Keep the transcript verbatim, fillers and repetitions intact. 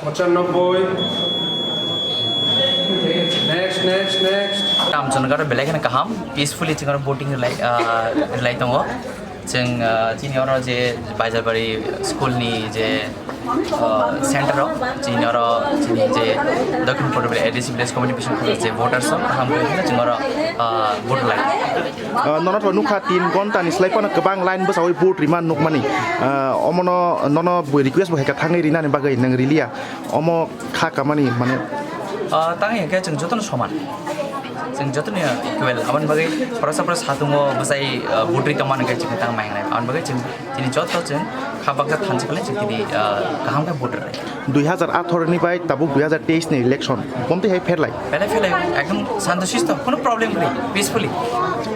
Pochannobboi. Next, next, next. Tam chwng aro belai kheno kaham, peacefully chwng aro boating rwlai, ah, rwlai tongo. Chwng, ah, chini oro je Baijalbari school ni je, ah, center o, chini oro chini je Dakhin Purbi A D C Village Committee bising je voters o kaham khe chwng oro, ah, vote rwlai. Ah, nono to nukha tin ghonta ni slai phano kwbang line bwsawi vote rima nukmani. Ah, omono nono bo request bo hai kha thangwi rinani bagwi nwng riliya. Omo kha kamani mane. Ah, tang hinkhe chwng jotono soman. Chwng jotono equal. Aboni bagwi khoroksa khoroksa satungo bwsai, ah, vote ri tongmani khe chwng tang mai nai. Aboni bagwi chwng chini joto chwng kha baksa thansa khlai chwng tini, ah, kaham khe vote rwnai. Dui hazar atharo ni bai tabuk dui hazar teis ni election. Bomtwi hai pherlai. Belai pherlai, ekdom santo sisto, kono problem kwrwi, peacefully.